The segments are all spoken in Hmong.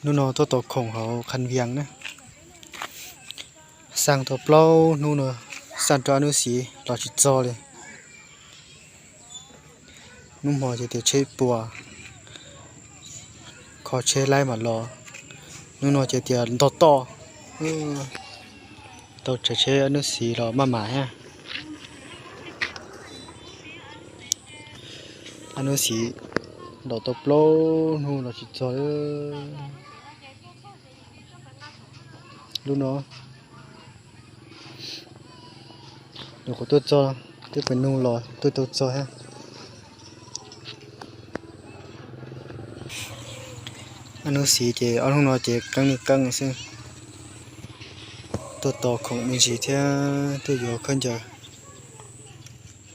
Hnub no tuaj tos khoom hauv Khas Vias na. Xaj tau plaub hnub no, xaj rau Ab Nub Xiv los tsis txog li. Hnub hmo ces tias tsheb puas, kho tsheb laib mam los. Hnub no ces tias ntog toj, tau tsav tsheb Ab Nub Xiv los maj mam thiab. Ab Nub Xiv los tau plaub hnub los tsis txog li. Lub no, nyuam qhuav tuaj txog, twb pes nug los tuaj tau txog thiab. Ab Nub Xiv ces ob hnub no ces qeeb li qeeb xwb. Tuaj tos khoom me ntsis thiab tuaj yuav khaub ncaws,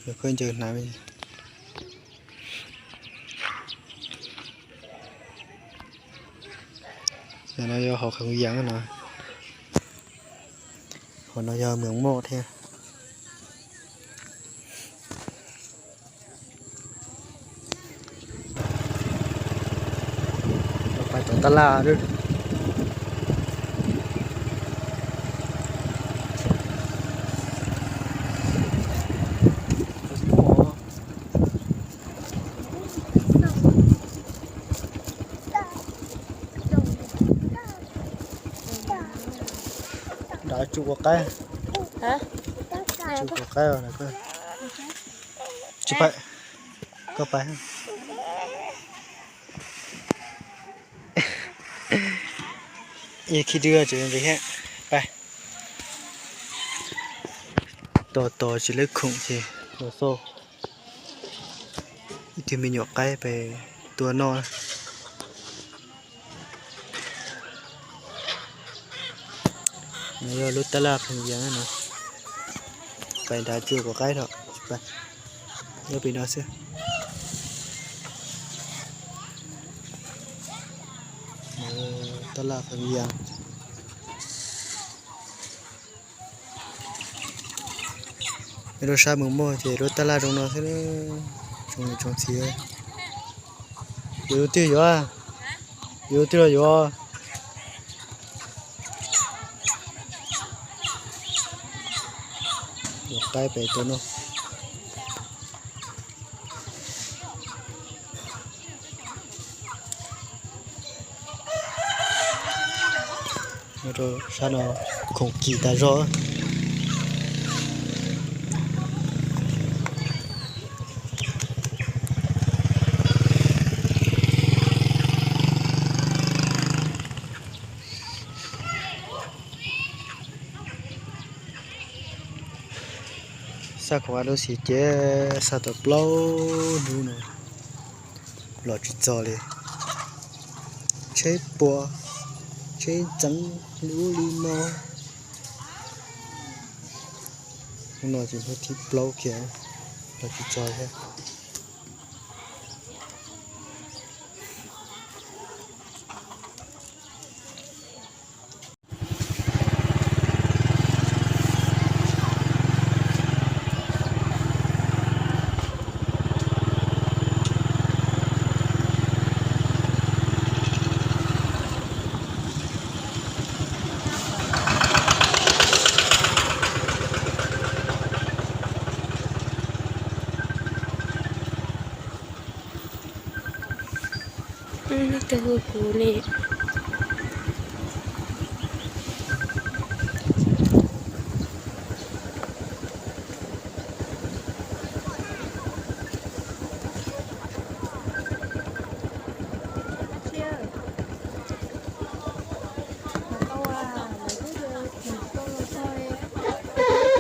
yuav khaub ncaws hnav me ntsis. No yog hauv Khas Vias no, hauv no yog Mws Moj thiab. Pais tom tab laj. Nrad tsuj kua qaib, tsuj kua qaib. Koj pais, es khi dw tseem nqis thiab. Pais. Tos tos tsis lawv khoom ces los xauj ib tug me nyuam qaib pem tua noj. No yog lub tab laj Khas Vias no. Pais nrad tsuj kua qaib tho, nyob pem no xwb. Tab laj Khas Vias. Nyob rau sab Mws Moj ces lub tab laj zoo no xwb, tsoom niam tsoom txiv. Yuav tus twg yuav, yuav tus twg los yuav. Yuav qaib pem tua noj. Nyob rau sab no khoom kim tas zog. Xaj khoom Ab Nub Xiv ces xaj tau plaub hnub no los tsis txog li. Tsheb puas, tsheb ntxeev li ub li no. Hnub no ces hnub thib plaub kiag los tsis txog thiab. Tus hu kuv li.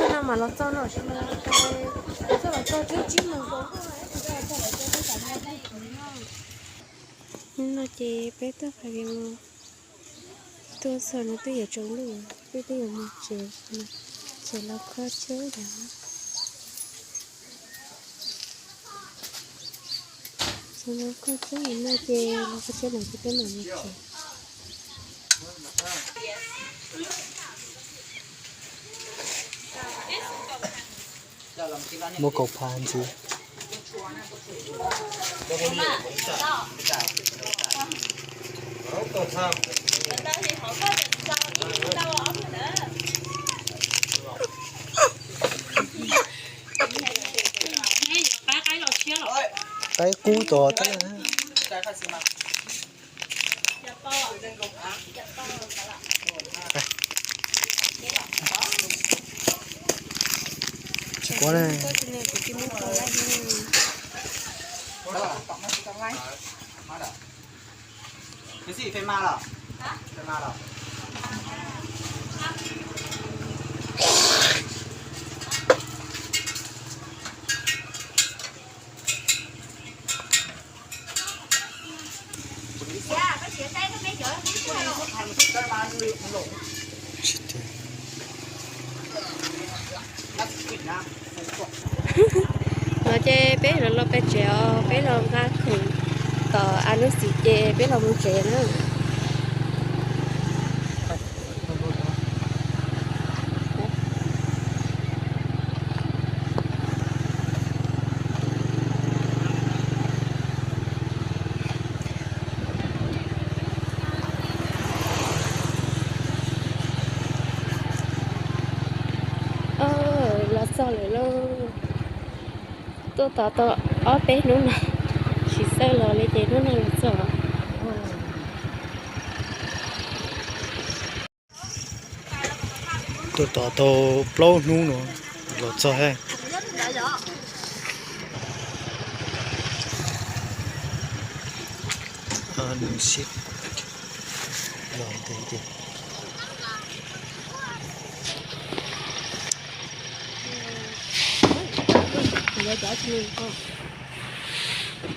No mas los txog no, los txog los txog tsib tsib moos. No ces peb tuaj Khas Vias mus, tuaj txog no twb yuav tsaus ntuj, peb twb yuav mus tsev, tsev los kho tsheb lawm. Tsev los kho tsheb no ces los kho tsheb no ces peb mam mus tsev. Muab kaum phav ntxiv. Qaib qub tos tib. Tsis quav ne. No ces peb los los peb tsev os, peb los nqa khoom tom a nub xim ces peb los mus tsev na. Los txog lawm lauj. Tuaj tos tau ob peb hnub no, tsis xawj los li ces hnub no los txog. Tuaj tos tau plaub hnub no los txog thiab.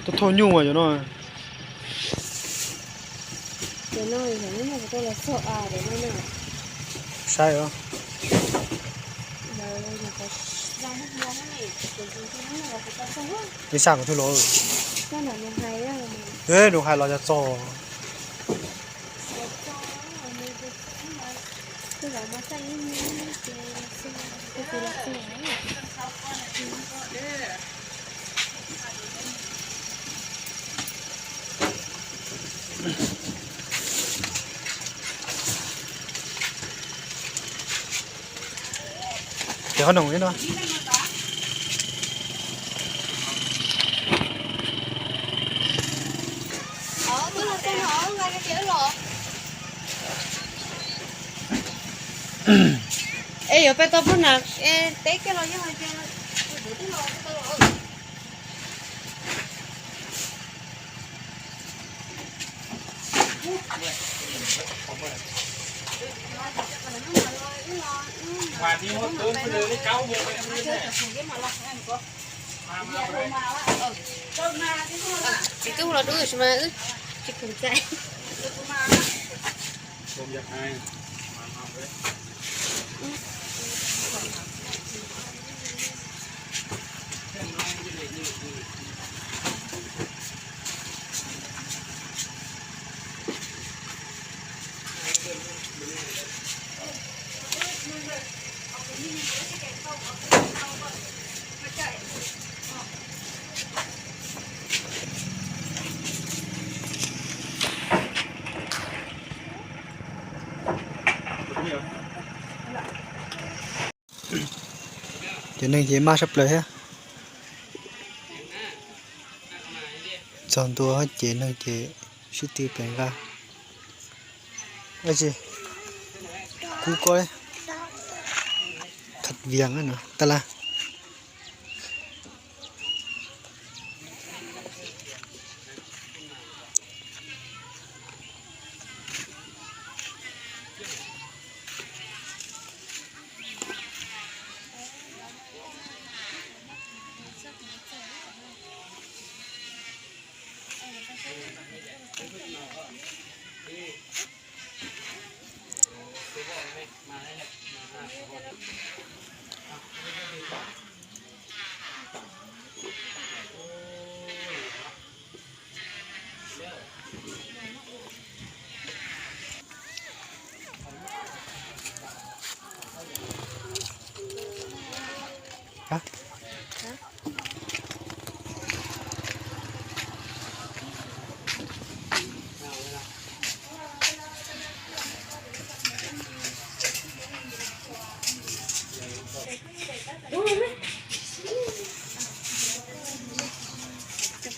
Tuaj thauj nyuj mas cov no. Saib os. Yeej sab kuv twb los. Nws hais los yog txog. Ces qhov no no. Es yuav peb tau pub na, es teb kiag los yog hais tias Tsis tub los dub tsis mas wb tsis khoom txais. Ces neeg ces maj sab plaws thiab. Txog ntua ces neeg ces sib tw pem nqa. Kub ko, Thaj Vias no taj laj.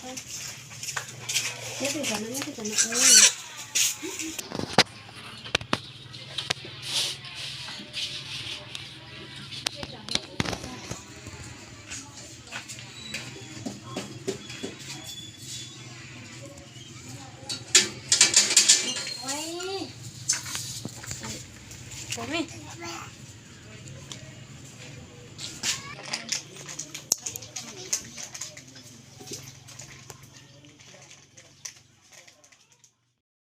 Nyob twg cov no, nyob twg cov no. Ua me.